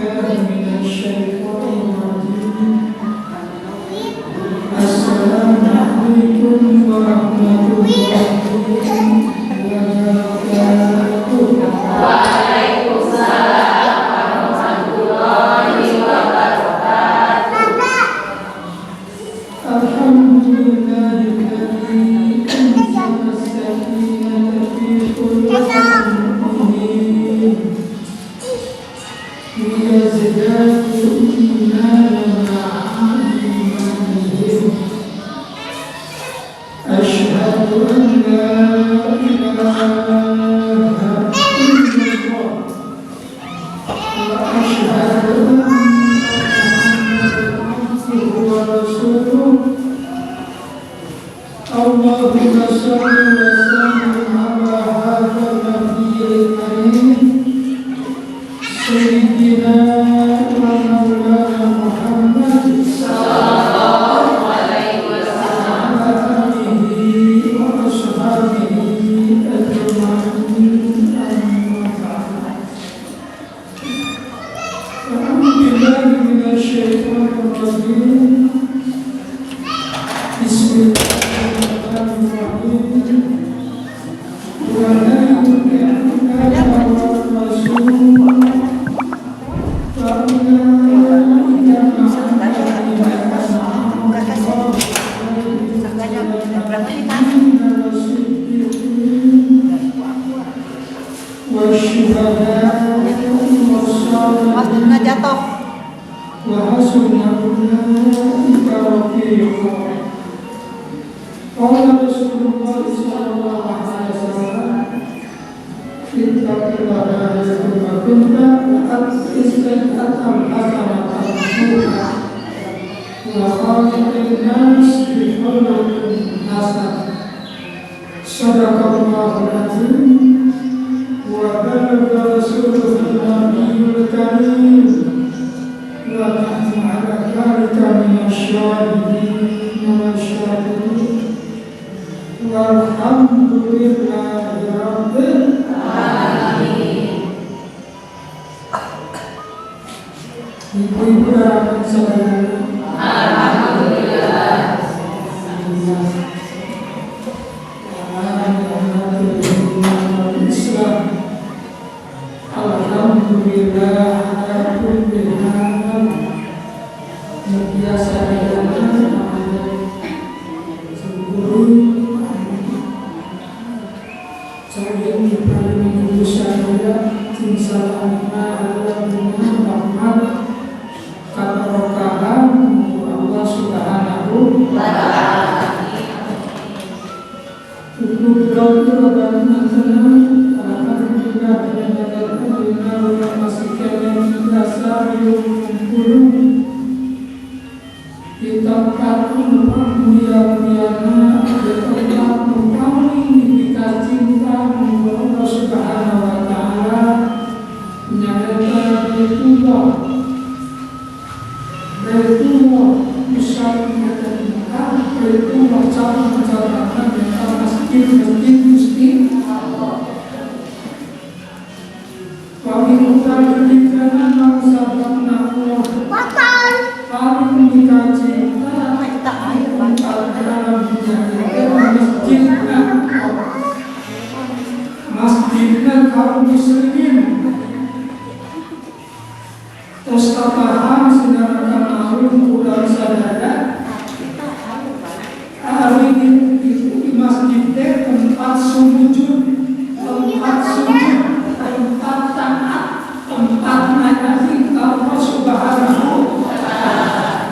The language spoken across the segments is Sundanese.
بالله من الشيطان الرجيم. السلام عليكم ورحمة الله وبركاته. Waalaikumsalam warahmatullahi wabarakatuh. الحمد لله الذي أنزل السكينة في قلوب المؤمنين ليزدادوا إيمانا مع إيمانهم. أشهد أن لا إله إلا الله وأشهد أن محمدا عبده ورسوله. اللهم صل وسلم على هذا النبي الكريم، سيدنا ومولانا محمد Sallallahu alaihi wasallam. وعلى آله وأصحابه أجمعين. أما بعد، أعوذ بالله من الشيطان الرجيم. بسم الله الرحمن الرحيم. ومن يطع الله والرسول فأولئك مع الذين أنعم الله عليهم من الصديقين والشهداء Mas والصالحين Duna jatuh. وحسن أولئك رفيقا. قال رسول الله صلى الله عليه وسلم: اتق الله حيثما كنت وأتبع السيئة الحسنة تمحوها وخالق الناس بخلق حسن. صدق الله العظيم وبلغ رسوله النبي الكريم، ونحن على ذلك من الشاهدين والشاكرين، والحمد لله رب العالمين. Ibu-ibu dan saudara. Alhamdulillah. Alhamdulillah. Islam. Alhamdulillah على كل حال. Biasa syukuri saya ibu saya cinta rahmat kabarokahan Allah Subhanahu Wa ta'ala. Alhamdulillah masih di tempat mulia-muliana, di tempat nu paling dipika cinta Allah Subhanahu wa Ta'ala, nyaeta Baitullah. Baitullah pusat Mekah, Baitullah cabang kecamatan, nyaeta masjid masjid Gusti Allah. Kami utang bangsa Allah paling dipika cinta dalam dunia itu masjid masjidnya kaum muslimin. Terus tambahan sinarakan alun kurang sadaya hari itu di masjid teh tempat sujud, tempat sujud, tempat taat, tempat ngaji Allah Subhanahu wa Ta'ala.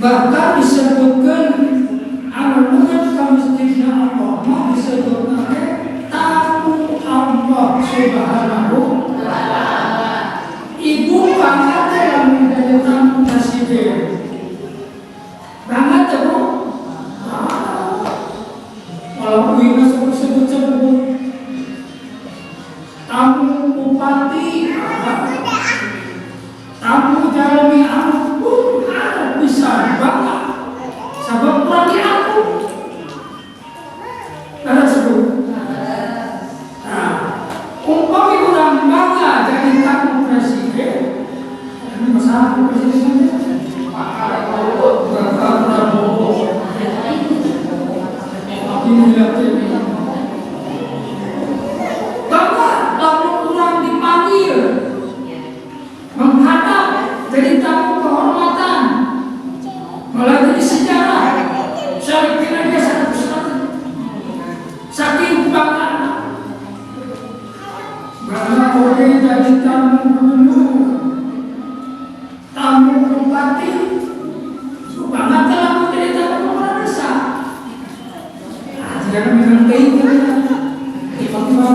Bahkan disebutkan anu meunang ka masjidna Allah mah disebutna teh tamu Allah Subhanahu wa Ta'ala. Ibu bangga teh lamun jadi tamu nasibe. Bangga teh, Bu? Ah. Kalau uina sebut-sebut tamu bupati, tamu jalmi anu pun anu bisa bangga sabab kurang aku ada sebut. Nah, umpami urang bangga jadi tamu. Satu presidennya Pak Bapak Prabowo. Ini lihat ini. Bangga lamun urang dipanggil menghadap jadi tamu kehormatan, malah jadi sejarah. Saya kira dia sangat besar, saking bangga. Bangga oke jadi tamu gubernur, tamu bupati, bangga telah menjadi tamu kepala desa. Nah, jangan bilang itu tiba-tiba.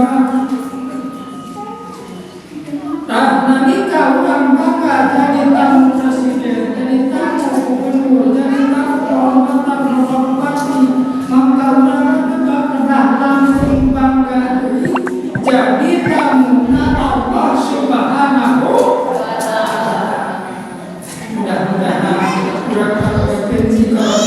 Nah, nalika urang bangga jadi tamu presiden, jadi tamu gubernur, jadi tamu kehormatan bapak bupati, maka urang juga kedah langsung bangga deui jadi tamu Allah Subhanahu. Mudah-mudahan urang provinsi kalau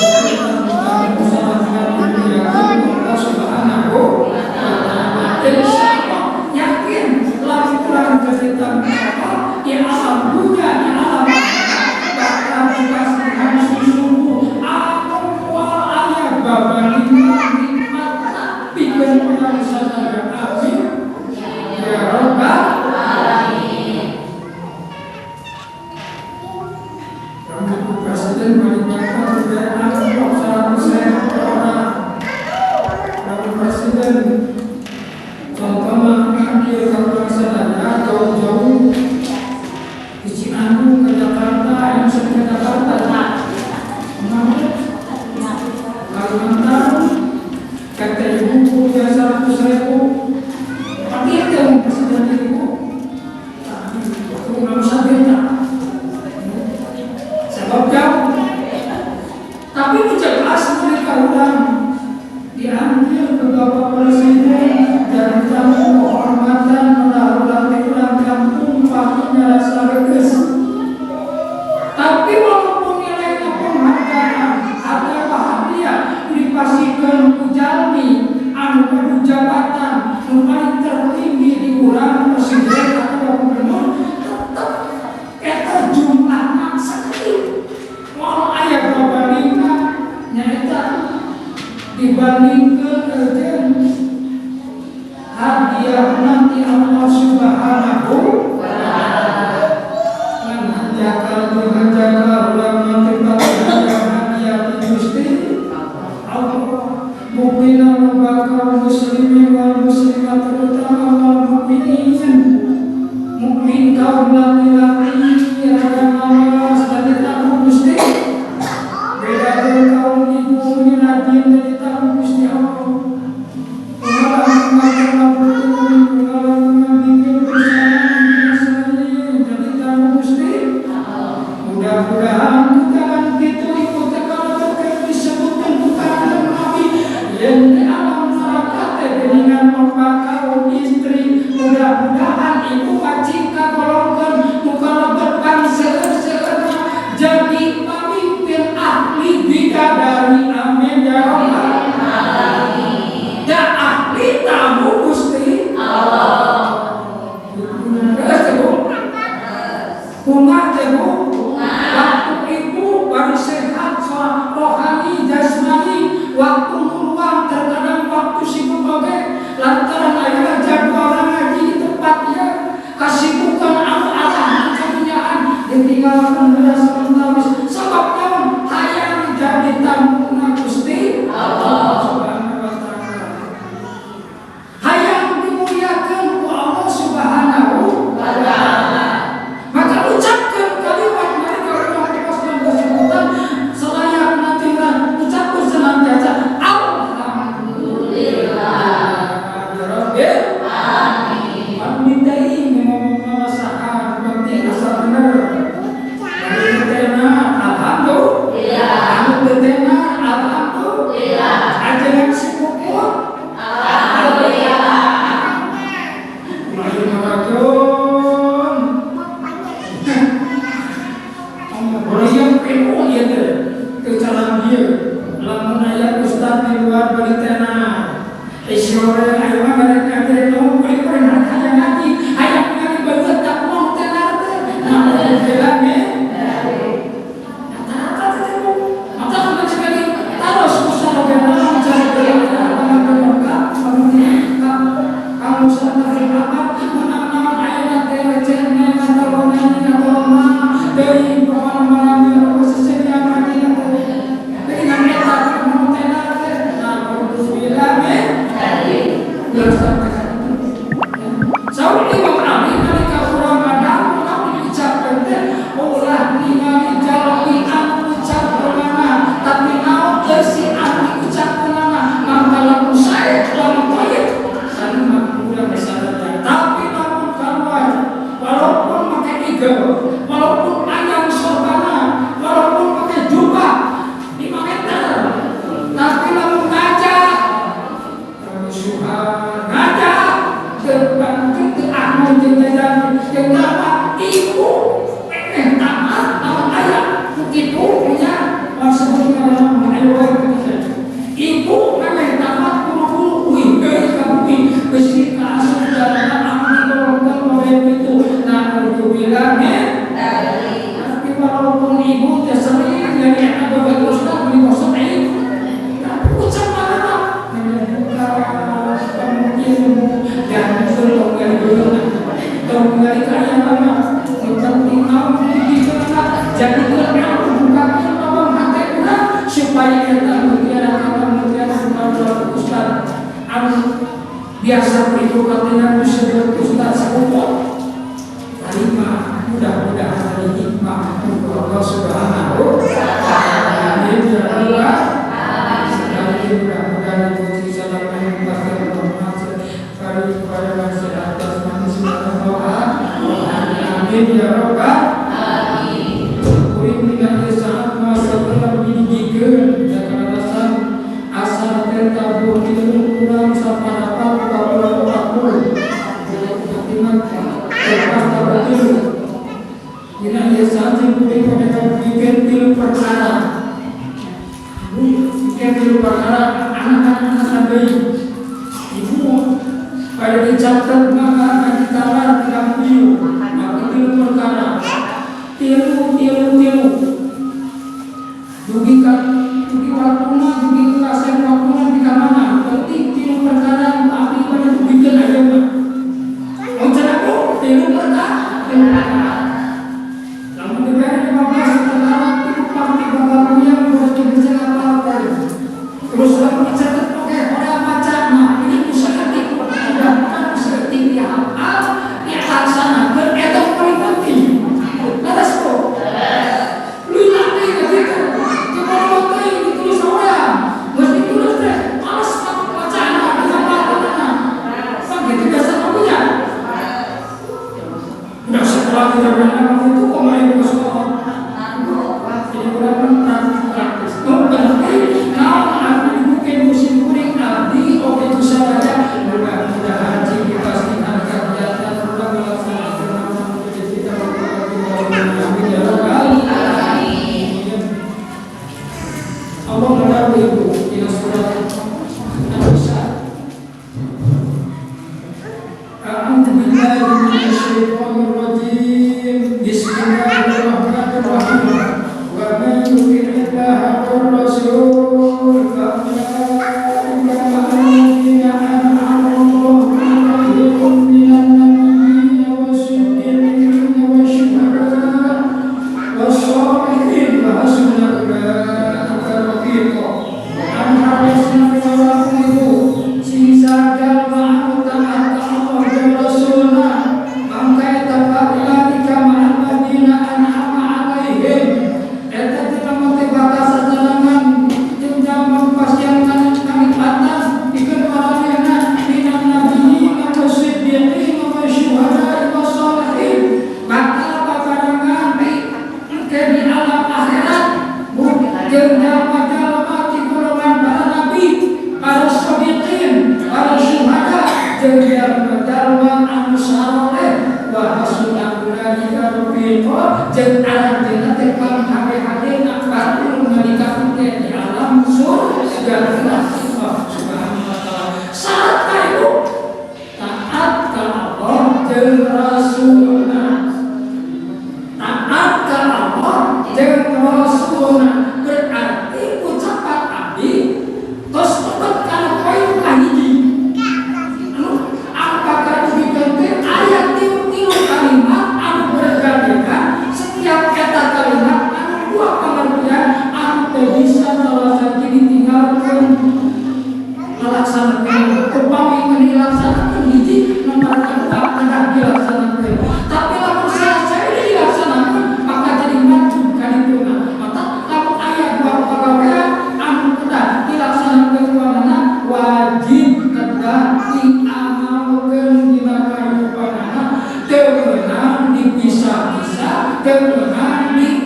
tamu sama Allah Subhanahu wa Ta'ala. Insya Allah yakin lamun urang jadi tamu Allah di alam dunia, di alam bakal dipasihan susu anu moal aya babandingan nikmat pikeun urang sadaya. Amin ya rabbal Alamin. Kamu presiden meninggalkan perbedaan 100.000 orang. Kamu presiden contohnya ngambil ke sadaya jauh-jauh di Cianjur ke Jakarta, yang ke Jakarta, kemana? Kalimantan, kata ibu ya 100.000, tapi itu yang presiden ibu, itu nggak usah beda. Sebab jauh. Tapi itu jelas mereka ulang diambil ke Bapak Presiden dan tamu kehormatan menaruh ulang kampung pakinya rasa reges. Tapi walaupun nilainya penghargaan atau hadiah dipasihkeun ku jalmi anu kudu jabatan nu paling tertinggi di urang presiden atau gubernur, tetep eta jumlahna sakedik. Moal aya babandingan nyaeta dibandingkeun jeung hadiah nanti Allah Subhanahu wa Ta'ala. Hanjakal hanjakal urang nanti hadiah ti Gusti Allah. Buktina loba kaum muslimin wal muslimat, terutama wal mukminin, mukmin kaum laki-laki rada malas dari tamu Gusti, beda dengan kaum ibu ini rajin dari tamu Gusti Allah. Pengalaman pengalaman pengalaman bikin kesalahan. Saur Imam Ali, nalika urang ngadangu naon diucapkeun teh, ulah ningali jalmi anu ucapkeunana, tapi naon eusi anu diucapkeunana. Mangka lamun sae, lamun thayyib, tarima urang sadaya. Tapi lamun keluar, walaupun make igel, walaupun ayam sorbana, walaupun pakai jubah 5 meter, tapi lamun ngajak kemusuhan, ngajak terbangkit ke anu jeung jajan jeung apa, ibu pengen tamat lamun aya kitu nya maksudnya ayo we. Ibu memang tamat buru-buru, wih deui ka bumi besi kaasup jalma anu digolongkeun model kitu. Naudzubillah min. Tapi walaupun ibu teh sering jadi eta bapak ustaz beli maksud ini, tapi ucap mana menyebutkan ilmu dan tong gali tong gali kaya mana. Nu penting naon dibikeun, jadikeun anu bukakeun lawang hate urang supaya eta mutiara, kata mutiara, bukan ustaz anu biasa itu katanya disebut ustaz sakumpul terima. Mudah-mudahan dari hikmah untuk Allah Subhanahu wa Ta'ala. Amin ya Allah. Sekali lagi mudah-mudahan dipuji salam yang pasti pada nasihat atas manusia. Amin ya Rabbal. Kuring dina saat masa telah didugikeun da alasan asal teh tabuh tilu kurang saparapat 44. Terpas tabuh tilu. Dina ieu saat kuring bikin tilu perkara. Bikin tilu perkara anak-anak deui. Ibu pada dicatat maka akan ditawar tidak piu. Maka tilu perkara. Tilu, tilu, tilu. Dugi ka dugi waktuna, dugi kasep waktuna di mana? Penting tilu perkara nu abdi pada dugikeun ayeuna. Mau aku tilu perkara, tilu perkara. Lamun diberi 15 perkara itu pasti bakal puyeng, terus bisa apa. Terus lamun dicatat, oke, orang baca, nah ini bisa ketik, udah kan bisa ketik, dihafal, dilaksanakan, eta paling penting. Leres kok. Lu nanti gitu, coba foto ditulis orang, mesti ditulis deh, males baca anak, dihafalkan anak. Kan gitu biasa kamunya. Udah sekolah tidak pernah itu kok main ke sekolah. Jadi kurang praktis praktis. Nu penting naon anu dibukeun musim kuring abdi oge ku sadaya, mudah-mudahan cing dipastikan kegiatan urang melaksanakan naon kita. Amin ya rabbal alamin. Allah menaruh ibu di surat An-Nisa. أعوذ بالله من الشيطان الرجيم. بسم الله الرحمن الرحيم. ومن يطع الله والرسول فأولئك مع الذين أنعم الله عليهم من النبيين والصديقين والشهداء والصالحين وحسن أولئك رفيقا. An harusna ibu sing jalma anu taat ka Allah dan Rasulna, mangka eta فأولئك مع الذين أنعم عليهم, eta jelema teh bakal sasarengan jeung jalma pasian kana kanikmatan pikeun maranehna, من النبيين والصديقين والشهداء والصالحين, bakal babarengan di engke di alam akhirat jeung jalma-jalma ti golongan para nabi, para shodiqin, para syuhada, jeung jalma-jalma anu saleh. وحسن أولئك رفيقا, jeung aranjeunna teh panghade-hadena batur nalika engke di alam surga Allah Subhanahu wa Taala. Syarat ka ibu taat ka Allah jeung Rasulna, taat ka Allah jeung Rasulna, berarti ucapan abdi tos tetep kana poin kahiji anu anu bakal dibikeun teh aya tilu-tilu kalimat anu bergandengan. Setiap kata kalimat anu dua pengertian anu teu bisa salah satu ditinggalkeun melaksanakan. Upami dilaksanakan hiji, nomor kedua. teu meunang di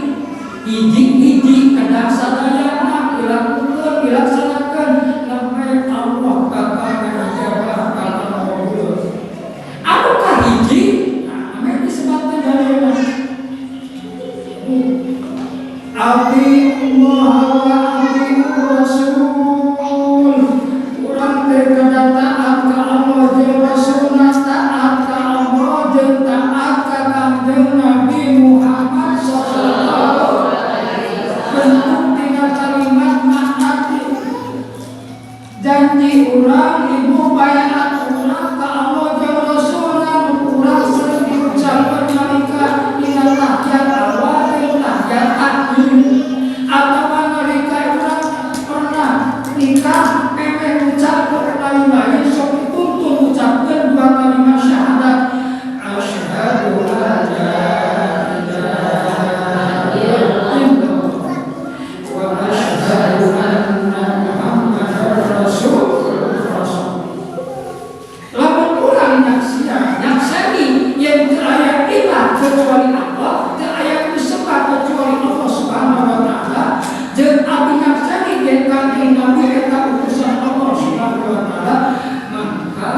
hiji-hiji, kedah sadayana dilakukeun, dilaksanakeun sampai Allah bakal ngajabah ka Allah. Anu kahiji, nah, namanya disebutkan dalilna. Athi'ullah wa athi'ur Rasul. Urang teh kedah taat ka Allah jeung Rasulna, taat ka Allah jeung taat ka Kangjeng Nabi Muhammad sallallahu alaihi wasallam. Bentuk tina kalimat ma'ati, janji urang, ibu, bayat urang ka Allah jeung Rasulna nu urang sering diucapkeun nalika dina tahiyat awal jeung tahiyat akhir, atawa nalika urang pernah nikah, memeh ucapkeun lain-lain, sok dituntun ucapkeun dua kalimat syahadat, asyhadu an la ilaha illallah wa asyhadu anna Muhammadar Rasulullah. Lamun urang nyaksian, nyakseni yang teu aya ilah kecuali Allah, teu aya disembah kecuali Allah Subhanahu wa taala, jeung abdi nyakseni yen Kangjeng Nabi eta utusan Allah Subhanahu wa taala, maka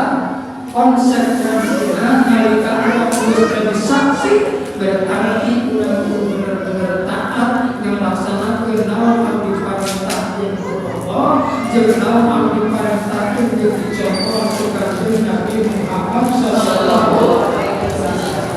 konsekuensina nalika urang geus jadi saksi, berarti urang kudu bener-bener taat ngalaksanakeun naon anu diparentahkeun ku Allah jeung naon anu diparentahkeun jeung dicontohan ku Kangjeng Nabi Muhammad sallallahu alaihi wasallam.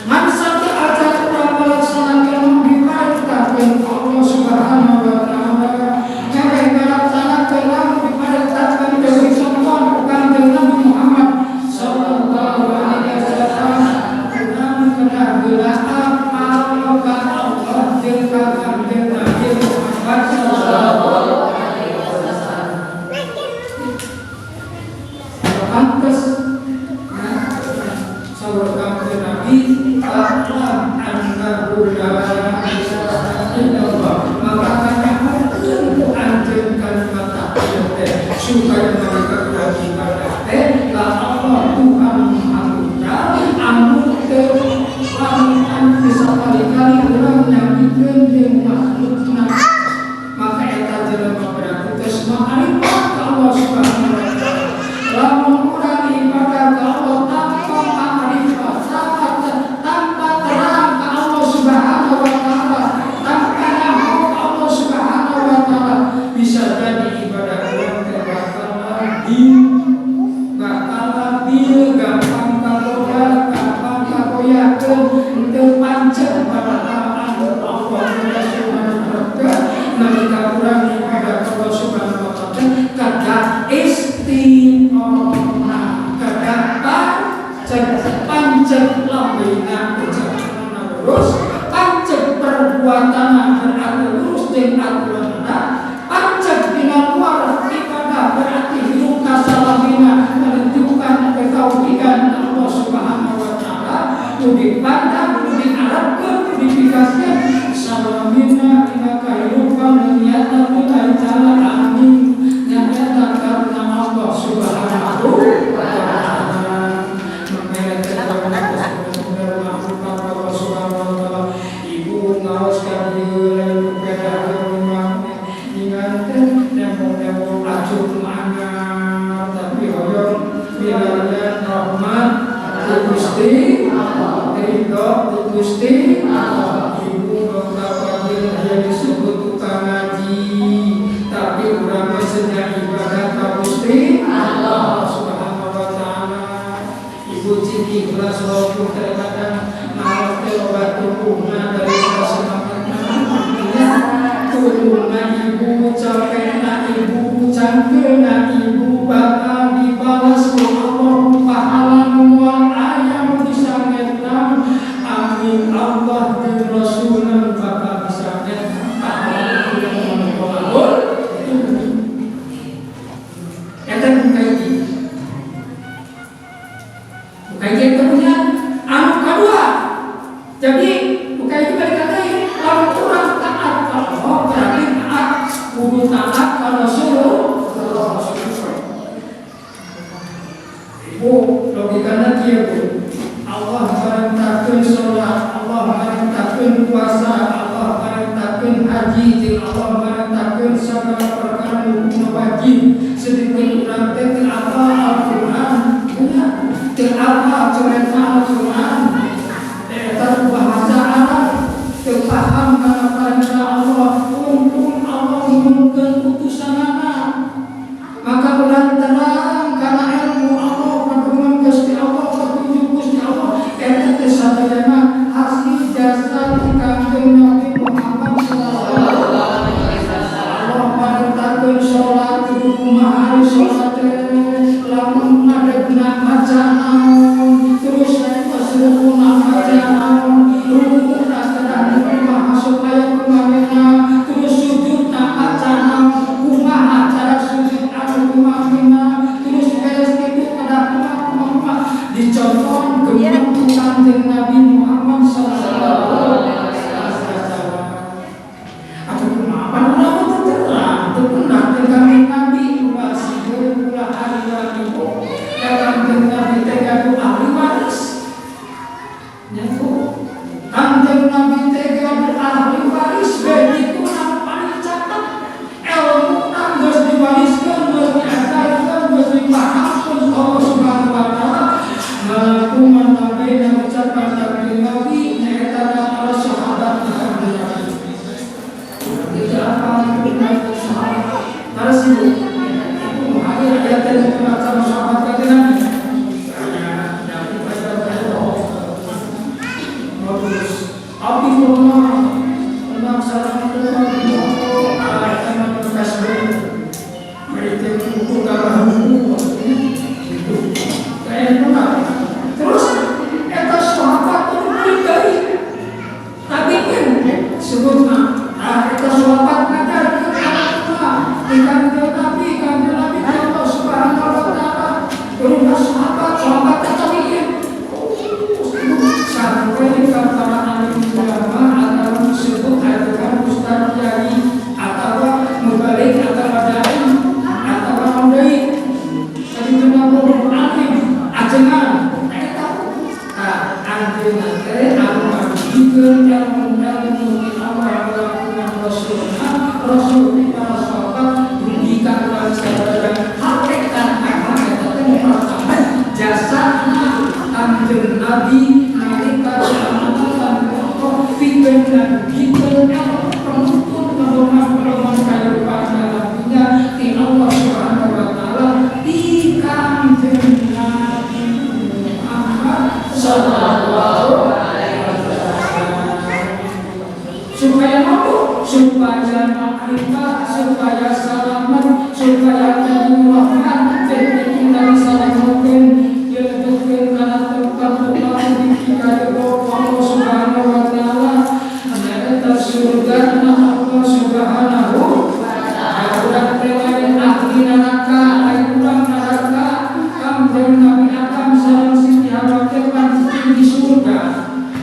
Ngan satu aja urang melaksanakan anu diparentahkeun ku Allah Subhanahu wa taala, nyampe ngalaksanakeun anu diparentahkeun jeung dicontohan ku Kangjeng Nabi Muhammad sallallahu alaihi wasallam, urang kedah heula apal ka Allah jeung ka Kangjeng Nabi Muhammad sallallahu alaihi wasallam. Pantes, nah, saur Kangjeng Nabi, fa'lam annahu la ilaha illallah, maka kanyahokeun ku anjeun kalimat tauhid teh supaya mereka urang ibadah teh ka Allah, Tuhan Maha Tunggal anu teu anu bisa kali-kali urang nyamikeun jeung makhlukna. Maka eta jelema berarti geus ma'rifat ka Allah Subhanahu wa taala. Lamun urang ibadah ka Allah tanpa ma'rifat, tanpa terang ka Allah Subhanahu wa taala, tanpa nyaho ka Allah Subhanahu wa taala, bisa jadi ibadah urang teh bakal labil, gampang kagoda, gampang kagoyahkeun, teu pancet padahal anu Allah Subhanahu wa taala. Nalika urang ibadah ka Allah Subhanahu wa taala kedah istiqomah, kedah pancet, pancet lambena, ucapanna lurus, pancet perbuatanna berarti lurus jeung aturanna, pancet dina luar ibadah berarti hirup kasalamina menunjukkan ketauhidan Allah Subhanahu wa taala, nu dipandang, nu diharapkeun, nu dipikasieun salamina dina kahirupan nyata lillahi taala, amin, nyata karena Allah Subhanahu wa taala. Allah Subhanahu wa taala, ibu ngaos ka dieu lain ku pedah ingat teh nemo-nemo acuk mana, tapi hoyong milarian rahmat ti Gusti, ridho ti Gusti. Ibu dongkap aya disebut tukang ngaji, tapi urang mah sejak ibadah ka Gusti Allah Subhanahu wa taala. Ibu cing ikhlas, walaupun terkadang malah teh loba tubuhna daripada semangatna, tulungna ibu, capekna ibu, cangkeuna ibu bakal dibalas ku Allah pahala nu moal aya nu bisa ngetang. Amin, Allah dan Rasulna bakal bisa ngetang pahala nu moal. Eta nu kahiji. Nu kahiji eta punya. Anu kadua, jadi nu kahiji balik deui, lamun urang taat ka Allah berarti taat, kudu taat ka Rasul. Ibu, logikana kieu, Bu. Allah merintahkeun sholat, Allah merintahkeun apal cerita Al-Quran, eta bahasa Arab, teu paham kana perintah Allah. Untung Allah nurunkeun utusanana, maka urang terang karena ilmu Allah, pedoman Gusti Allah, petunjuk Gusti Allah. Eta teh sadayana hasil jasa ti Kangjeng Nabi Muhammad sallallahu alaihi wasallam. Allah marintahkeun salat kudu kumaha ari salat teh, lamun ngadegna maca naon, terus pas rukuna maca naon, rukuna kedah kumaha supaya kumamina, terus sujudna maca naon, kumaha cara sujud anu kumamina, terus beres kitu kedah kumaha kumaha kumaha, dicontohkeun ku Kanjeng Nabi Muhammad sallallahu alaihi wasallam. Atau kumaha pan urang teu terang, teu pernah teh Kanjeng Nabi, ulah sieun, ulah ari ibu ya. Kanjeng Nabi teh gaduh ahli waris nya tuh. Kanjeng Nabi teh gaduh ahli waris begitu anu paling caket ilmu geus diwariskeun, geus diajarkeun, geus dipahamkeun Allah Subhanahu wa Taala ngalakuman nabi ngucapan Kanjeng Nabi, nyaeta para sahabat Kanjeng Nabi. Tidak apa itu sahabat para sibuk itu hadir ayat dan macam sahabat Kanjeng Nabi. Nabi pada bagus. Abi pernah pernah sareng teman Facebook mereka buku kalah buku itu kayak pernah. Terus eta sahabat itu pribadi tabiin sebutna. Ah, eta sahabat ngajarkeun anak di Kanjeng Nabi, Kanjeng Nabi ti Allah Subhanahu wa Taala. Terus sahabat sahabat tabiin sampai ke para alim ulama atau disebut dengan ustaz, kiai, atau mubalig, atau dai, atau pandai tadi itu alim ajengan eta. Nah, anjeunna teh anu ngadugikeun ilmu-ilmu ti Allah melakukan rasulna, rasul ti para sahabat dugi ka urang sadaya. Hakikat eta teh pertama jasana Kanjeng Nabi nalika diamanatkan ku Allah pikeun ngadugikeun ilmu penuntun pedoman-pedoman kehidupan dalam dunia ti Allah Subhanahu wa Taala ti Kanjeng Nabi Muhammad sallallahu alaihi wasallam, supaya mampu, supaya makrifat, supaya selamat, supaya jadi rahmat, jadi kita salamatkeun, dilebetkeun kana tempat tempat di Allah Subhanahu wa Taala, nyaeta surga Allah Subhanahu wa Taala. Urang teh lain ahli neraka, lain urang neraka. Kanjeng Nabi Adam sareng Siti Hawa teh pan di surga,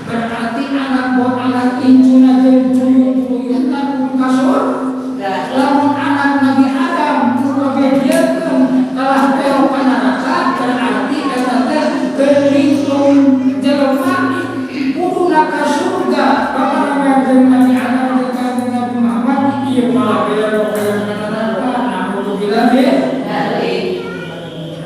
berarti anak buat anak incuna jeung buyut-buyutna kudu ka surga. Lamun anak Nabi Adam kudu ngabediakeun kalah teo ka neraka, berarti eta teh geuning jelema kuduna ka surga. Bapak jeung Nabi Adam jeung Kanjeng Nabi Muhammad ieu malah beda ka neraka. Naudzubillah min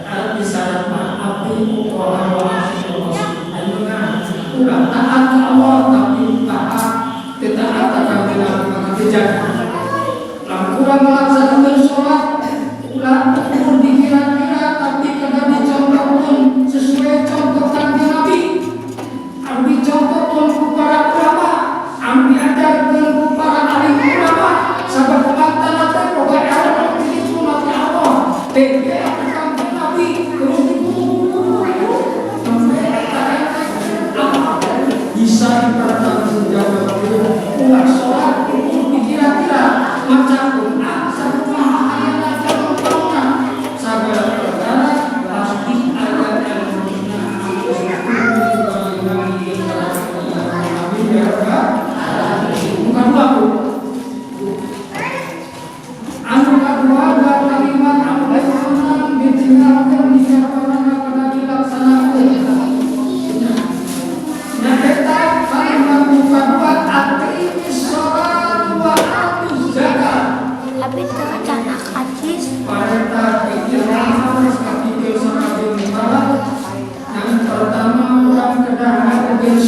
arti syarat mah atiu Allah wa atiu Rasul. Ayeuna ulah taat ka Allah tapi taat teu taat ka Kanjeng Nabi maka teu jadi. Lamun urang melaksanakan sholat ulah ukur dikira-kira, tapi kada dicontohkeun sesuai contoh Kanjeng Nabi anu dicontohkeun ku para ulama, anu diajarkeun ku para alim ulama, sabab mantan teh boga ilmu ti ditu ti Allah teh Kanjeng Nabi, terus dikumpul sampai bisa dipertanggungjawabkan. Ulah sholat ukur dikira-kira, maca Quran.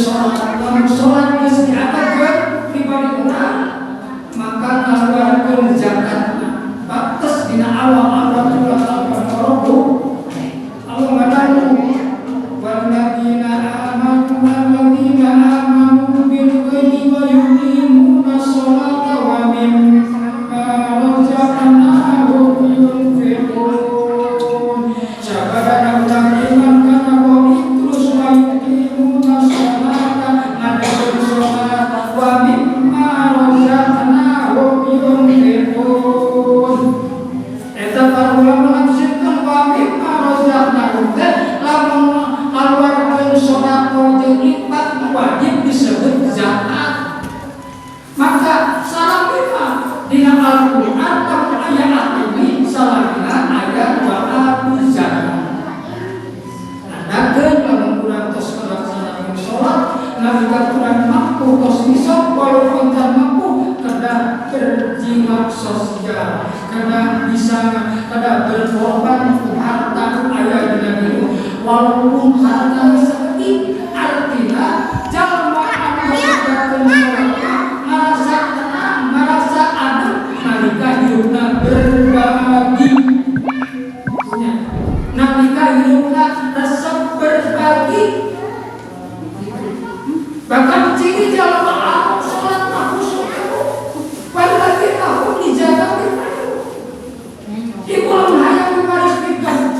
Sholat, lamun sholat geus diangkat pribadi urang, maka ngaluarkeun zakat. Batas dina awal-awal surat Al-Baqarah Allah ngadamu walladzina amanu, alladzina amanu bil ghaibi wa yuqimuna sholata wa mimma razaqnahum yunfiqun. Sabada urang iman kana gaib, terus wa yuqimuna sholata, ngadakeun sholat, wa mimma razaqnahum yunfiqun. Eta para ulama nafsirkeun wa mimma razaqnahum teh lamun ngaluarkeun sedekah jeung infak wajib disebut zakat. Maka salamina dina Al-Qur'an lamun aya ini, salamina aya wa atu zakat. Nandakeun lamun urang tos ngalaksanakeun salat, nalika urang mampu, tos nisab, walaupun can mampu, kedah berjiwa sosial, kedah bisa, kedah berkorban harta nu aya dina diri, walaupun harta saeutik. Artina jalma anu ngasedekahkeun salat ngarasa tenang, ngarasa adem nalika hidupna berbagi. Nya. Nalika hidupna resep berbagi. Bahkan ciri jalma anu salat mah khusyuk itu walladzina hum li zakatihim. Ibu lamun hayang waris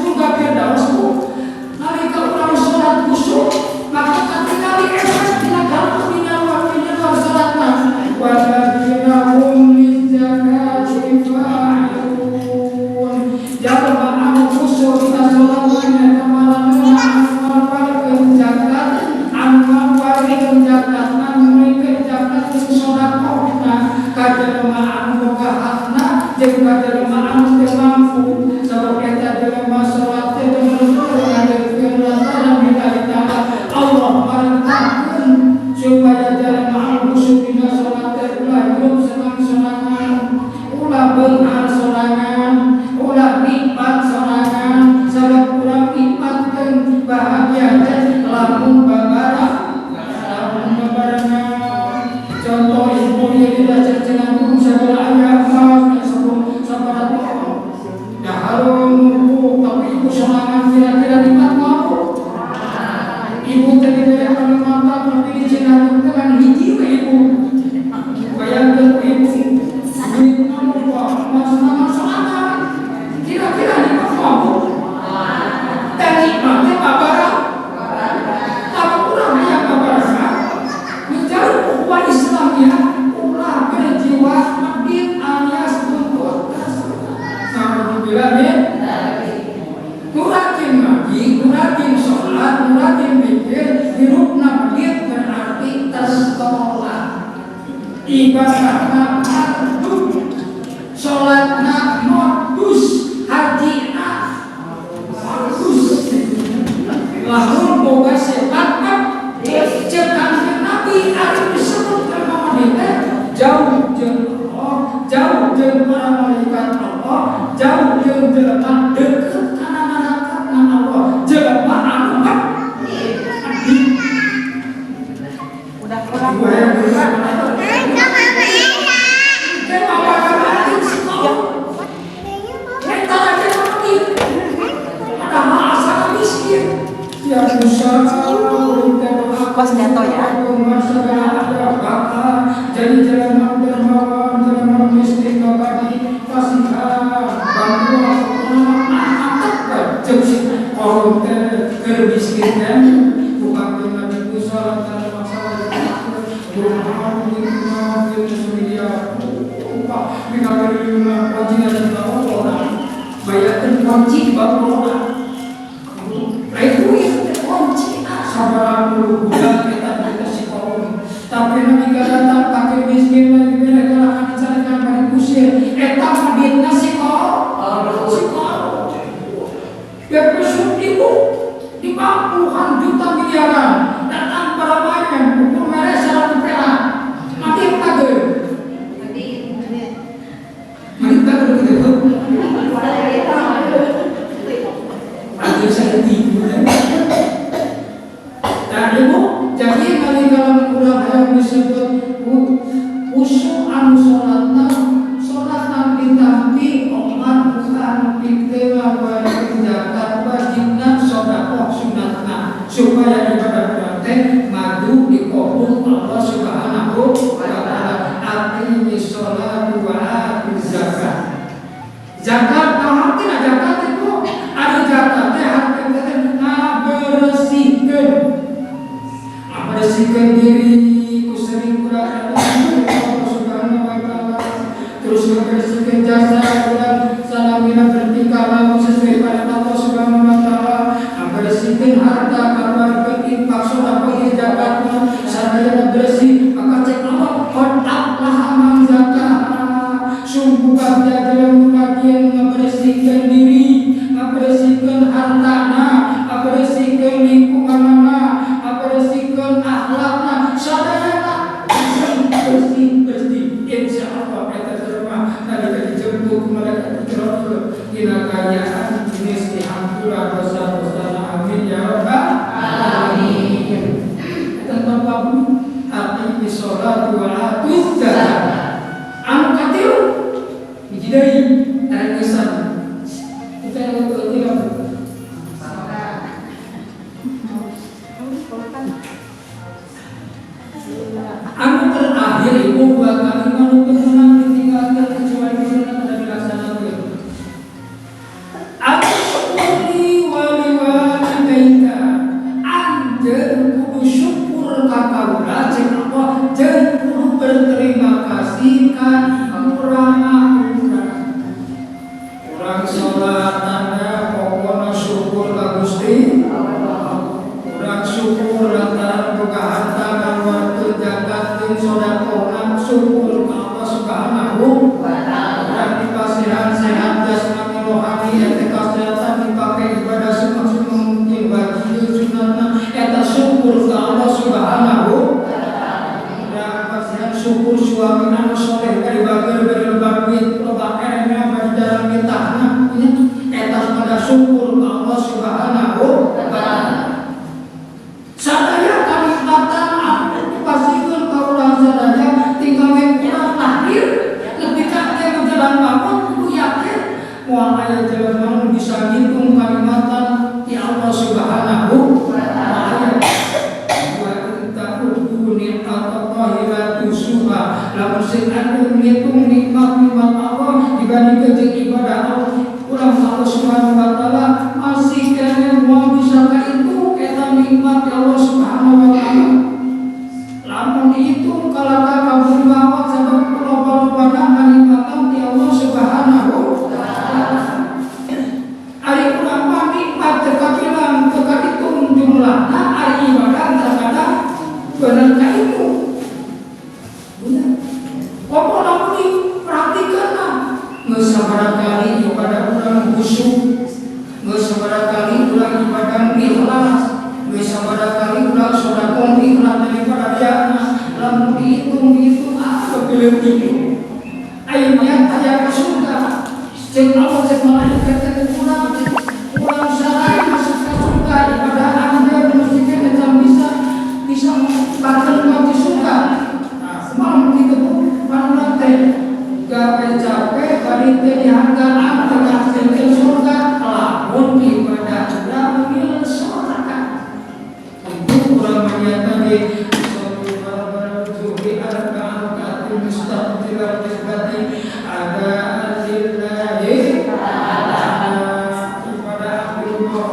surga firdaus, Bu, nalika urang salat khusyuk, maka katingali efek dina kalbu, dina luar, dina luar salatna. Walladzina hum lizakati fa'ilun. Jalma anu khusyuk dina salatna nyaeta maranehna anu ngaluarkeun zakat, anu ngaluarkeun zakat, anu nuluykeun zakat jeung sedekahna ka jelema anu boga hakna jeung ka jelema anu teu mampu, sabab eta jelema salat teh bener-bener ngadeukkeun lantaran lillahi ta'ala. Allah marentahkeun supaya jelema anu khusyuk dina salat teh ulah hirup senang-senangan, ulah beunghar sorangan, ulah nikmat sorangan, sabab urang nikmat jeung bahagia teh lamun babareng, lamun babarengan. Contoh, ibu ieu tidak cencengan segala aya emas sebelum sabarat dahar numpuk, tapi ibu sorangan, kira-kira nikmat mampu? Ibu tadi dari Kalimantan, tapi di Cina dengan hiji we ibu. Bayangkan ibu duit numpuk emas nama sorangan, kira-kira nikmat mampu? Dan nikmatnya babareng. Kalau kurang hayang babarengan, mencari ukhuwah Islamiyah, ulah berjiwa medit alias buntut. Alhamdulillah nih. Nu rajin ngaji, nu rajin sholat, nu rajin mikir, hirupna medit berarti tertolak. Ibadahna mardud, sholatna modus, hajina modus. Lamun boga sifat cek Kanjeng Nabi, ari disebut jelema medit teh jauh jeung Allah, jauh jeung para malaikat Allah, jauh jeung jelema, deukeut kana neraka Allah. Jelema anu medit. Udah kurang. Ibu hayang geus. Teh babarengan si kau. Eta aja medit. Padahal asal miskin. Ya Musa, Kos jatuh ya. Jadi jelema dermawan, jelema miskin babadi kasihan, bantuan mantap jeung si korun teh keur miskin teh bukan dengan Nabi Musa lantaran masalah bayarkan kunci bapak lain duit teh kunci sabaraha puluh bulan kita kita si korun, tapi nabi datang fakir miskin lagi bere galakan dicarikan bari kusir. Eta meditna si korun, si korun ya pesut ibu di puluhan juta miliaran datang para main ukur mere 100 perak, mati kagak mati kagak gitu. Akhir saya tidur. Nah, ibu Jadi nalika urang hayang disebut khusyuk anu salatna, salatna ditampi omat bukan pitema wajib zakat wajibna, sedekah sunatna, supaya ibadah urang teh maju dikabul Allah Subhanahu wa taala. Aqimi sholatu wa atu zakat. Zakat naon artina zakat itu? Ada zakat teh harta teh ngabersihkeun, ngabersihkeun diri ku sering kurang Allah Subhanahu wa taala, terus membersihkan jasa urang salamina bertingkah laku sesuai pada Allah Subhanahu wa taala, membersihkan harta keluarga, infak, sedekah, zakat. Sadayana bersih, maka cek Allah qad aflaha man zakkaha. Sungguh bahagia dalam bagian membersihkan diri, membersihkan hartana, membersihkan lingkunganna, membersihkan akhlakna, sadayana bersih bersih bersih. Insya Allah eta terima nalika dijemput malaikat Israfil dina kaayaan jenis dihampura dosa-dosa. Amin ya rabbal alamin. Eta bab aqimi sholatu wa atu zakat. Anu katilu, hiji deui tarengesan kita yang ketiga. Anu terakhir, ibu, dua kali anu teu meunang ditinggalkeun kecuali bener kada dilaksanakeun. Asykur li wali walidayka, anjeun kudu syukur ka kaula cek Allah, jeung kudu berterima kasih ka ibu rama urang. Urang salat tanda pokona syukur ka Gusti Allah. Urang syukur lantaran boga harta, ngaluarkeun zakat jeung sedekahna, syukur ka Allah Subhanahu wa taala. Urang dipasihan sehat jasmani rohani, eta kesehatan dipake ibadah semaksimal mungkin, wajib sunatna, eta syukur ka Allah Subhanahu wa taala. Urang pasihan syukur suami anu soleh, bari bager, bari loba duit, loba erena, bari jalan mitahna nya, eta pada syukur ka Allah Subhanahu wa taala. Sadaya kanikmatan anu dipasihkeun ka urang sadaya, tinggal we urang lahir nepi ka teh menjelang maut, kudu yakin moal aya jelema nu bisa ngitung kanikmatan ti Allah Subhanahu wa taala. Wa in ta'uddu ni'matallahi la tuhsuha. Lamun sing anu ngitung nikmat-nikmat Allah dibandingkeun jeung ibadah Allah urang Allah Subhanahu wa taala, masih keneh moal bisa kahitung eta nikmat Allah Subhanahu wa taala. Lamun dihitung kalaka kabur maot sabab loba-lobana kanikmatan ti Allah Subhanahu wa taala. Ari urang mah nikmat teu kabilang, teu kahitung jumlahna, ari ibadah terkadang bener kahitung. Bener. Pokokna lamun diperhatikan geus sabaraha kali ibadah urang khusyuk, geus sabaraha kali urang ibadah ikhlas, geus sabaraha kali urang sedekah ikhlas daripada riana, lamun dihitung-hitung ah lebih-lebih. Ayo niat aya ka surga. Cek Allah, cek malaikat teh kurang kurang syarat masuk ke surga ibadah anjeun mesti can bisa bisa bahkan kunci surga. Nah, kumaha kitu bu? Pan teh gawe capek bari teh dihargaan teh ke surga lamun ibadah urang mil surga. Itu urang manyata di zuhri arba'an rakaat mustaqbilal qiblati ada lillahi ta'ala ibadah abdullah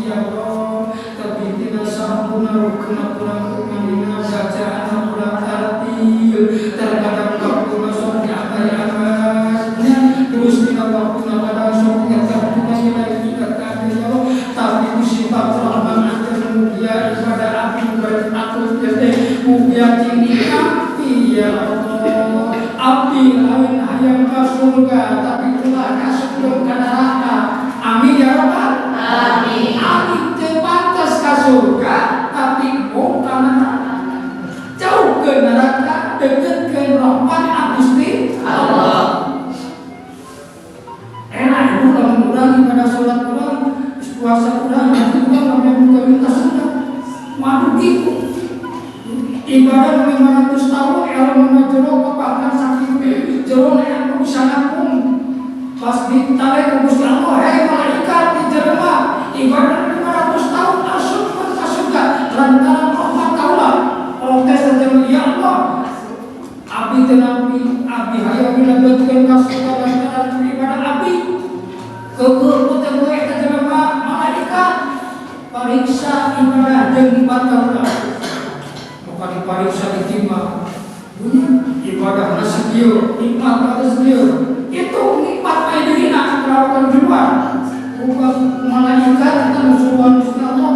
ya Allah tapi tidak sempurna, rukun kurang kumanina, bacaan kurang tartil, terkadang waktu masuk di abai-abasnya, terus dina waktu kadang sok eta nilai kita kami ya Allah, tapi sifat rahman akan mugia ibadah abdi beratur teh mugia cing ditampi ya Allah. Abdi lain hayang ka surga, tapi ulah kasupkeun ka neraka. Amin ya rabbal alamin. Abdi teu pantes ka surga, tapi mau ka neraka, jauh ke neraka, deket ke rahmat Gusti Allah. Enak ibu lamun urang ibadah salat urang, puasa urang, haji urang, lamun buka minta surga. Waduh gitu. Ibadah 500 tahun, ilmu jero, bahkan saking jero aku bisa ngapung. Pas ditarik ke Gusti Allah, "Hei malaikat, di jelema ibadah 500 tahun asup ke surga lantaran rahmat kaula." Protes saja, "Ya Allah, abdi teu nampi, abdi hayang dilebetkeun ka surga lantaran ibadah abdi." Keukeuh ku teh eta jelema, "Malaikat, pariksa ibadah jeung ibadah." Maka dipariksa, ditimbang ibadah sakieu, nikmat sakieu. Itu nikmat bae dirina perawatan di luar. Bukan malaikat itu musuhan Gusti Allah,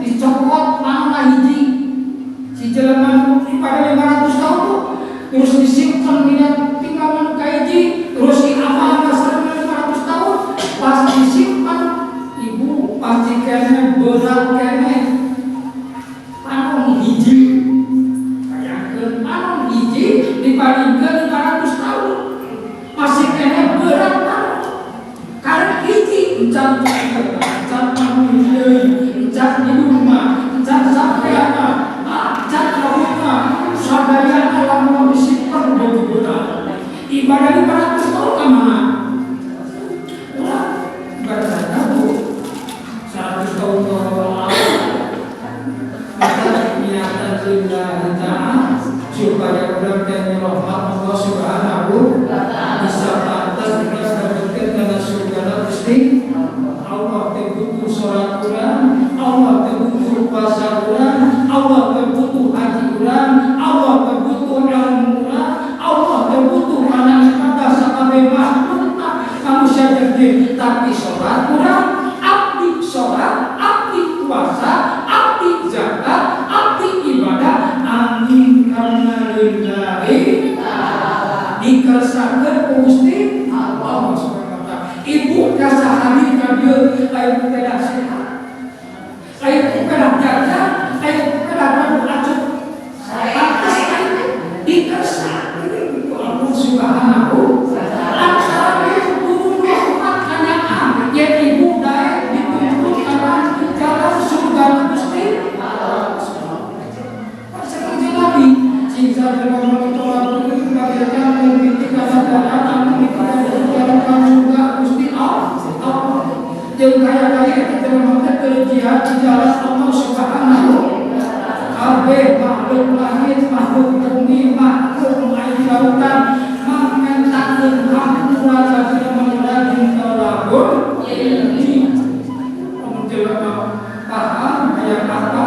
dicokot mana hiji si jelema ibadah 500 tahun tuh, terus disimpan dina timbangan kahiji, terus diamal selama 500 tahun. Pas disimpan, ibu, pasti kene berat kene panon hiji. Bayangkeun, panon hiji dibandingkan 500 tahun masih kene berat panon karena hiji. Encan encan panon hiji, encan hidungna, encan sampeana, encan rambutna, sadayana lamun disimpan begitu berat ibadah 500 tahun ke mana? Ulah ibadah tahu 100 tahun ke maka niatan lillahi ta'ala supaya urang teh rahmat Allah Subhanahu bisa pantas kita mendapatkan karena surga Gusti Allah. Teh butuh sholat urang, Allah teh butuh puasa urang, Allah teh butuh haji urang, Allah teh butuh ilmu urang, Allah teh butuh kana ibadah sakabeh makhluk manusia jadi. Tapi sholat urang, abdi sholat, abdi puasa, abdi zakat, abdi ibadah, angin karena lillahi dikersakeun ku Gusti Allah Subhanahu wa taala. Ibu jasa hadir ka dieu lain ku pedah sehat, lain ku pedah jaga, lain ku pedah anu acuh. Pantes dikersakeun ku Allah Subhanahu antara turun rahmat kanyaah yen ibu daek dituntun kana jalan surga Gusti Allah. Seperti Nabi, siksa dalam tolak itu bagaikan ketika ada surga Gusti Allah. Jeung kaya-kaya eta jelema teh keur jihad di jalan Allah Subhanahu. Kabeh makhluk langit, makhluk bumi, makhluk air lautan mamentakeun hampura ka jelema rajin tolabul ilmi. Lamun jelema paham aya apa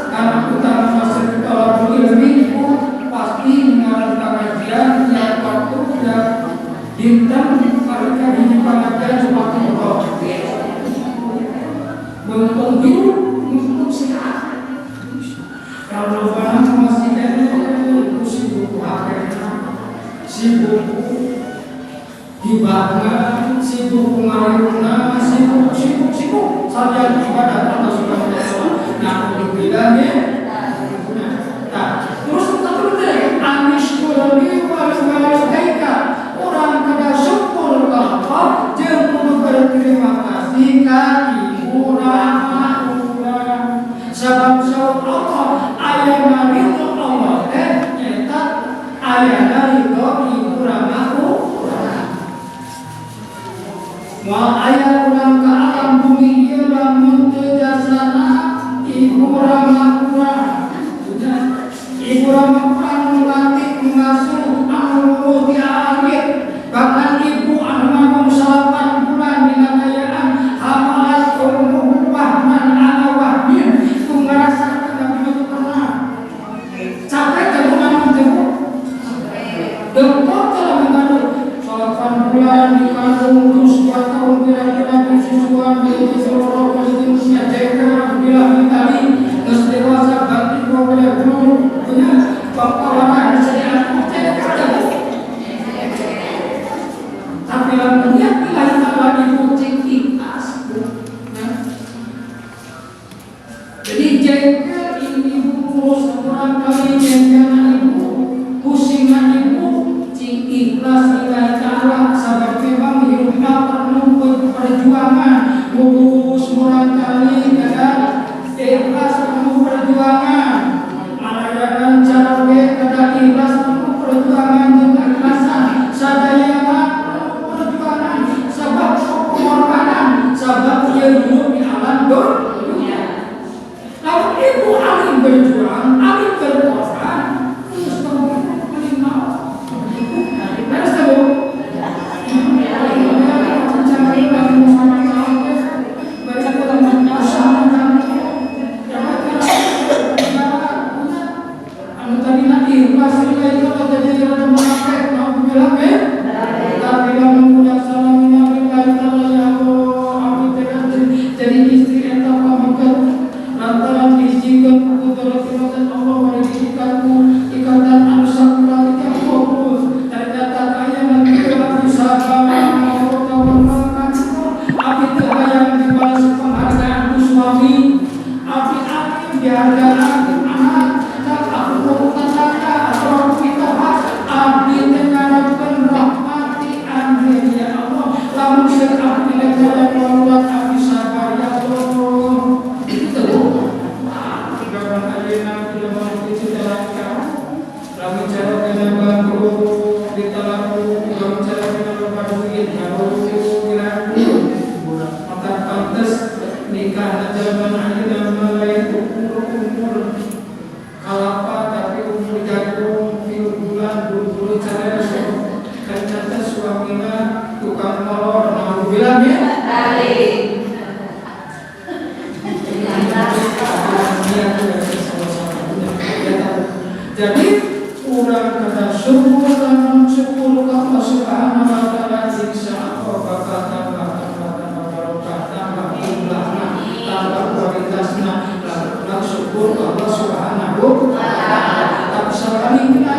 karena utama masuk tolabul ilmi itu pasti mengarang pengajian tiap waktu, tiap dinten mereka di pengajian seperti itu. Mumpung hidup, mumpung sehat. Kalau barang masih kene sibuk HP, sibuk gibahna, sibuk pengaruhna, sibuk, sibuk, sibuk. Saja ibadah Allah Subhanahu wa taala. Nah, bilangnya. Nah, terus satu teh anisykur li wal walidayka, urang kada syukur ka Allah jeung kudu berterima kasih ka ibu rama urang. Sabab saur Allah ayana ridho Allah teh nyata ayana ridho ibu rama urang. Moal aya urang ka alam bumi ieu lamun teu jasana ibu rama urang. Ibu rama urang melatih, mengasuh, anu luluh di akhir. Bahkan ibu anu ngandung 9 bulan dina kayaan hamalat ummuhu wahnan ala wahnin, ku ngarasakeun tapi itu pernah capek teh ngandung teh, dengkot telah mengandung 8 bulan dikandung, terus 2 tahun kira-kira disusuan, di seluruh kondisinya jengkel bila tadi terus dewasa batin dua boleh belum punya bapak bisa diatur jengkel. Tapi lamun niat lillahi ta'ala, ibu cing ikhlas ya. Jadi jengkel ini ibu ngurus orang kali, jengkel ibu, pusing ibu, cing ikhlas lillahi ta'ala, sebab memang hidupnya penuh perjuangan, ngurus orang kali kada ikhlas, penuh perjuangan, malayanan cara. Lillahi ta'ala jadi rada munafik, naudzubillah min. Tapi lamun budak salamina lillahi ta'ala, ya Allah, abdi teh jadi istri eta pamaget lantaran diizinkan ku kudrat Allah bari diikat ku ikatan anu sakral 30. Ternyata kaya nanti abdi sabar, abdi teu hayang dibalas penghargaan ku suami abdi, abdi dihargaan ku anak tak aku ku tetangga atau aku mitoha. Abdi teh ngarepkeun rahmati anjeun, ya Allah. Lamun seur abdi rek hayang abdi sabar, ya Allah. Itu gampang ayeuna jelema kitu talaka. Lamun cara kena bangkrut ditalaku, lamun cara kena loba duit baru diraku. Maka pantes nikah zaman ayeuna mah lain ukur umur kalapa, tapi umur jagung, 3 bulan buru-buru cerai. Ternyata suaminya tukang molor, naudzubillah ya. Jadi urang kata syukur, lamun syukur ka Allah Subhanahu wa taala, insya Allah bakal tambah, tambah, tambah barokah, tambah jumlahna, tambah kualitasna. Lamun syukur ka Allah Subhanahu wa taala. Tapi sebaliknya,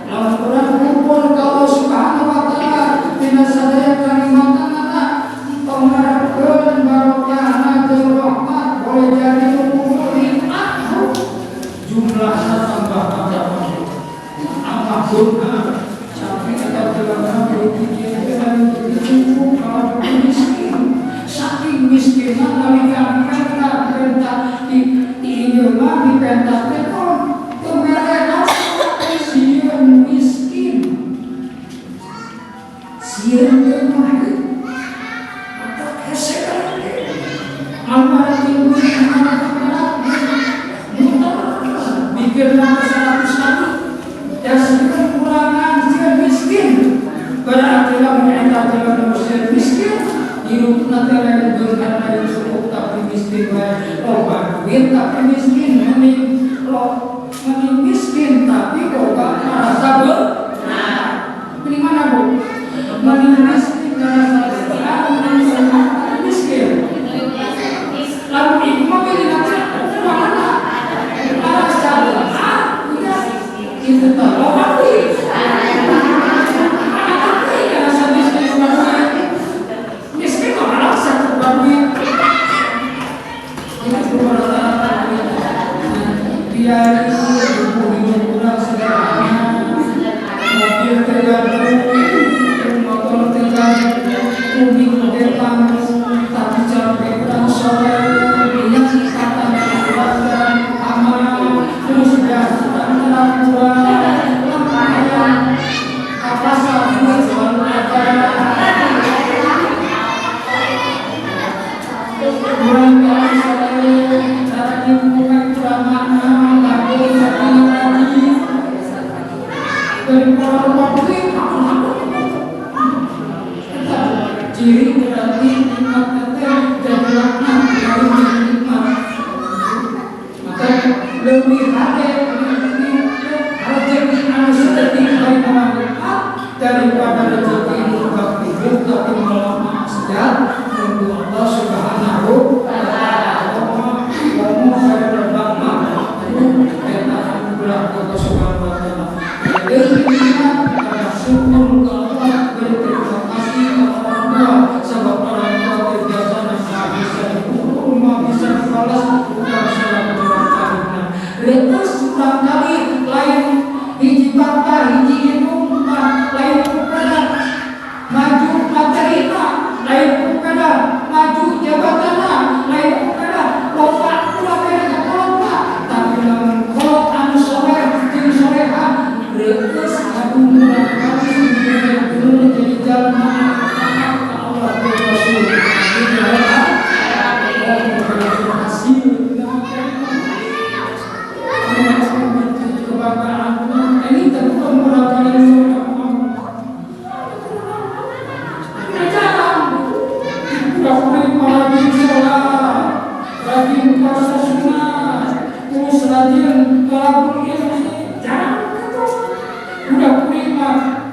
lamun urang kufur ka Allah Subhanahu wa taala dina sadaya kanikmatanana, tong ngarepkeun barokahna jeung rahmat. Boleh jadi nu kufur nikmat jumlahnya tambah, tambah, tambah guna, tapi eta jelema berpikir lain cukup kalau miskin. Saking miskinna, nalika dipenta perintah di ieu mah dipenta teh oh teu mere, sieun miskin, sieun teu mah. Mata hese almarhum mikirna 100 kali ya, sieun kurangan, sieun miskin. Berarti lamun eta jelema sieun miskin, hirupna teh lain beunghar, lain cukup, tapi miskin wae. Loba duit tapi miskin, mending lo mending miskin tapi boga merasa beunghar. Mending mana, Bu? Mending miskin merasa beunghar, mending beunghar tapi miskin? Lalu ibu mah milih nanti mana? Merasa beunghar, udah itu tah loba duit. Merasa miskin loba duit. Miskin kok merasa loba duit. Itu rata-rata duit. Biar ibu hidup kurang sederhana, mobil tergantung, motor tergantung, mobil tergantung, tapi cara kurang soleh, yang kata keluarga aman, terus ya antara kurang, lumayan, apa duit selalu ada. Kurang kali soleh, rajin bukan kurang mana, tapi tapi rajin. Dari orang duit, aku. Ciri berarti nikmat teh jadi laknat, lain jadi nikmat. Maka lebih hade rezeki anu sedetik lain nama nikmat daripada rezeki nu hidup tapi malah maksiat untuk Allah Subhanahu wa taala. Ngomong saya berbak mah itu eta anugerah Allah Subhanahu wa taala. Jadi nikmat karena syukur ke Allah, berterima kasih ke orang tua, sebab orang tua terbiasa maha bisa diukur, maha bisa dibalas, bukan salah kurang kali. Reus kurang kali lain hiji bangka, hiji indung, lain kupeda maju materina, lain kupeda maju jabatanna, lain kupeda loba ulah kena ka kolot, tapi lamun kolot anu soleh jeung soleha, reueus anu murang kali dulu jadi jalma anu taat ka Allah jeung Rasul. Ini adalah hasil kebanggaan ini tentu murang kali. Jarang rajin sholat, rajin puasa sunnah, terus rajin ngelakuin ilmu, jarang.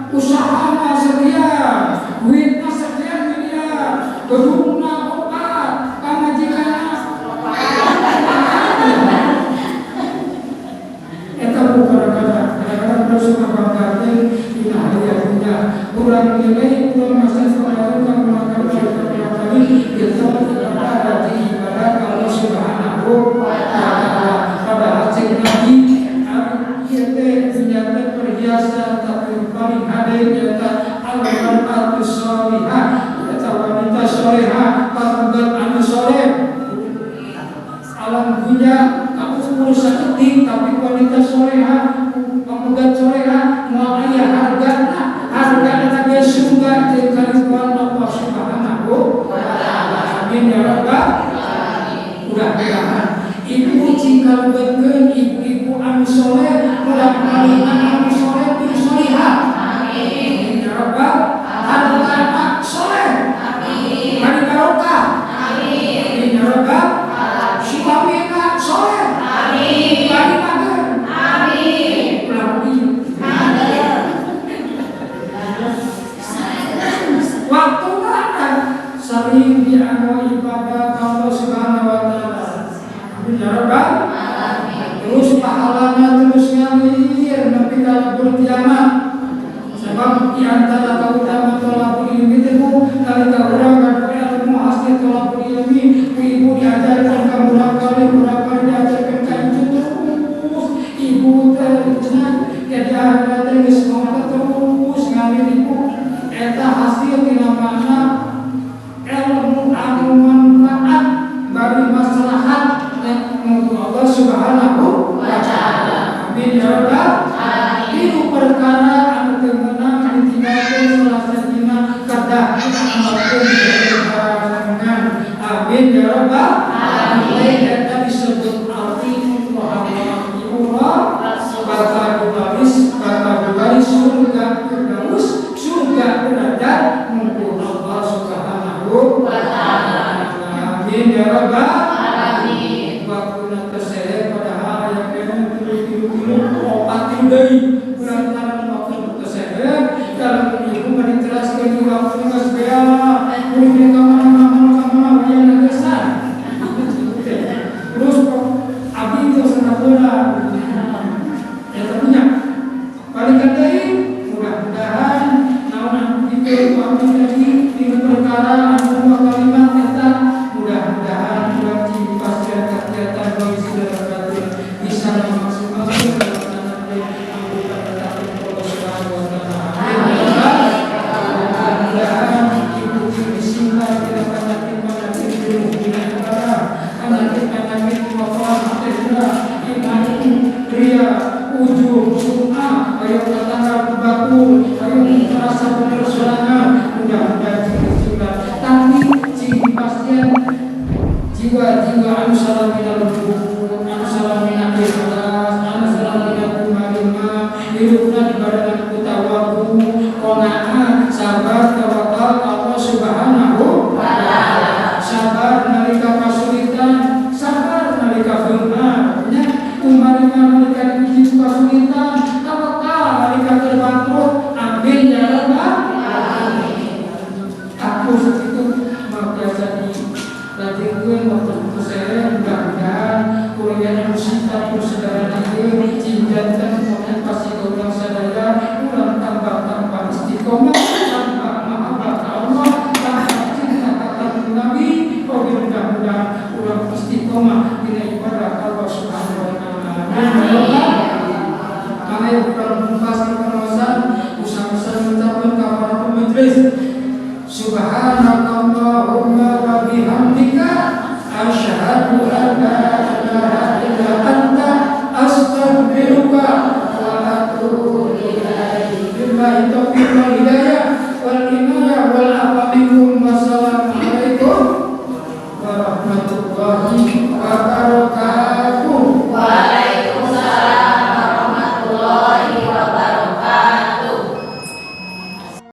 Usahana sekian, duitna sekian miliar, gedungna opat, pamajikanna eta. Bu, kadang-kadang kadang-kadang terus suka banggakeun dina hari dunya. Urang nilai urang masa kemarin kan melakukan kali itu ibadah di ibadah Allah Subhanahu wa Ta'ala. Padahal cek Nabi, ieu teh dunya teh perhiasan, tapi paling hade nyata al-mar'atu sholihah, eta wanita solehah, pamegat anu soleh. Alam dunia kamu saeutik, tapi wanita soleha, pamegat soleha, moal aya hargana. Hargana eta ge surga jeung karidhoan Allah Subhanahu wa Ta'ala. Amin ya rabbal. Mudah-mudahan ibu cing kalebetkeun ibu-ibu anu soleh, murangkalih anu soleh bin solihah. Amin ya rabbal. Hartana soleh. Amin. Bari barokah. Amin. Amin ya rabbal. Suamina soleh. Amin. Bari mager. Amin. Ulah ieu. Waktu ada sering dianggo ibadah Allah Subhanahu wa Ta'ala. Amin ya rabbal. Terus pahalanya terus ngalir nepi ka lebur kiamat. Sebab di antara kautamaan tolabul ilmi itu nalika urang gaduh ilmu hasil tolabul ilmi, ku ibu diajarkan ka murangkalih, murangkalih diajarkan ka incu, terus ibu teh cenah jadi akhirat teh geus maot terus ngalir ibu. Eta hasil tina mana ilmu anu manfaat bari maslahat untuk Allah Subhanahu wa Ta'ala. Amin ya rabbal. Tilu perkara anu teu meunang ditinggalkeun, salah sahijina kedah amalkeun barengan. Amin ya rabbal. Alamin. Eta disebut athi'ullah wa athi'urra kategoris kategori surga firdaus, surga derajat ngumpul Allah Subhanahu wa Ta'ala. Amin ya rabbal. Waktu nanti saya padahal aya keneh tilu tilu tilu opat tilu deui lantaran waktu teu sehat. Kalau ibu mah diteraskeun di waktu geus beak, kudu ka mana-mana ka mana aya nagasan. Terus kok abdi itu sangat berat ya, tentunya balikan deui. Mudah-mudahan naon anu dipilih ku abdi tadi, tilu perkara anu dua kalimat eta, mudah-mudahan urang cing pasien kegiatan kondisi dalam batin bisa memaksimalkan melaksanakan anggota Allah Subhanahu wa Ta'ala. Amin. Mudah-mudahan ibu cing disimpan tina penyakit-penyakit bunuh dina ibadah, penyakit-penyakit wafaat hati, iman, ria, ujub, sum'ah, ayo tetangga batur, ayo merasa bener sorangan. Mudah-mudahan cing disimpan, tapi cing dipastian jiwa-jiwa anu salamina lembut, anu salamina ikhlas, anu salamina kumarima, hirupna dibarengan ku tawadu, qanaah, sabar, tawakal Allah Subhanahu wa Ta'ala. Sabar nalika kasulitan, sabar nalika beunghar, nya kumarima nalika diuji kasulitan, tawakal nalika keur bangkrut. Amin ya rabbal alamin. Aku segitu mah biasa di lajengkeun waktu itu saya. Mudah-mudahan kuliah anu singkat ku sederhana ieu cing janten motivasi ka urang sadaya, urang tambah-tambah istiqomah, tambah mahabbah ka Allah, tambah cinta ka Kanjeng Nabi. Oke, mudah-mudahan urang istiqomah.